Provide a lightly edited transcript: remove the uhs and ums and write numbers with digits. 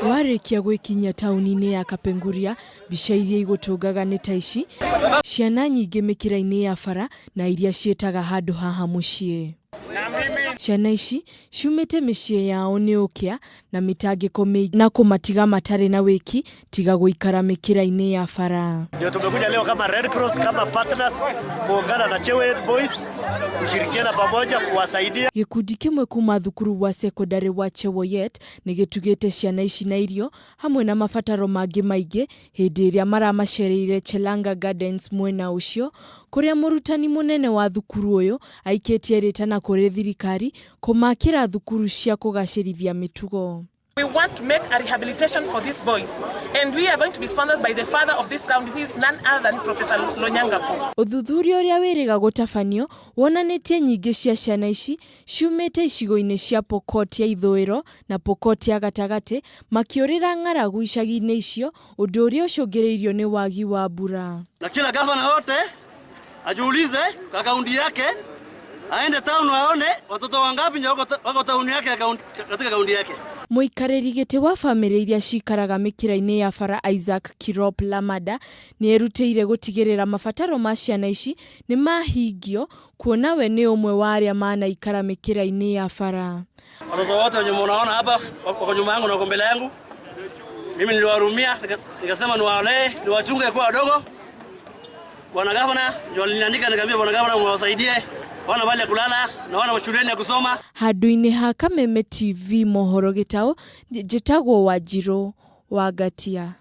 Warĩkia gwĩkinyia taũni-inĩ ya Kapenguria, mbica iria igũtũngaga nĩ ta ici, ciana nyingĩ mĩkĩra-inĩ ya bara na iria ciĩtaga handũ haha mũciĩ. Ciana ici ciumĩte mĩciĩ yao nĩ ũkĩa na mĩtangĩko mĩingĩ na kũmatiga matarĩ na wĩki tiga gũikara mĩkĩra-inĩ ya bara. Ndio tumekuja leo kama Red Cross kama partners kuungana na Chewoyet Boys kushirikiana pamoja kuwasaidia. Gĩkundi kĩmwe kuma thukuru wa cekondarĩ wa Chewoyet nĩ gĩtugĩte ciana ici na irio hamwe na mabataro mangĩ maingĩ hĩndĩ ĩrĩa maramacereire Chelanga Gardens mwena ũcio kũrĩa mũrutani mũnene wa thukuru ũyũ aikĩtie rĩtana kũrĩ thirikari kũmakĩra thukuru cia kũgacĩrithia mĩtugo. We want to make a rehabilitation for these boys and we are going to be sponsored by the father of this county who is none other than Professor Lonyangapuo. Ũthuthuria ũrĩa wĩrĩga gũtabanio wonanĩtie nyingĩ cia ciana ici ciumĩte icigo-inĩ cia Pokot ya ithũĩro na Pokot ya gatagatĩ makĩũrĩra ng'aragu icagi-inĩ icio ũndũ ũrĩa ũcũngĩrĩirio nĩ wagi wa mbura. Na kila gavana wote ajiulize kwa kaunti yake, aende town aone watoto wangapi ndio wako town yake katika kaunti yake. Mũikarĩri gĩtĩ wa bamĩrĩ iria cikaraga mĩkĩra-inĩ ya bara Isaac Kirop Lamada nĩ erutĩire gũtigĩrĩra mabataro ma ciana ici nĩ mahingio kuona we nĩ ũmwe wa arĩa manaikara mĩkĩra-inĩ ya bara. Watoto wote wenye mnaona hapa wako nyuma yangu na wako mbele yangu, mimi niliwahurumia nikasema niwalee, niwachunge kwa wadogo. Bwana gavana ndio aliniandika, nikamwambia bwana gavana mwawasaidie wana mahali ya kulala na wana shuleni ya kusoma. Handũ-inĩ ha Kameme TV mohoro gĩtaũ, njĩtagwo Wanjirũ wa Ngatia.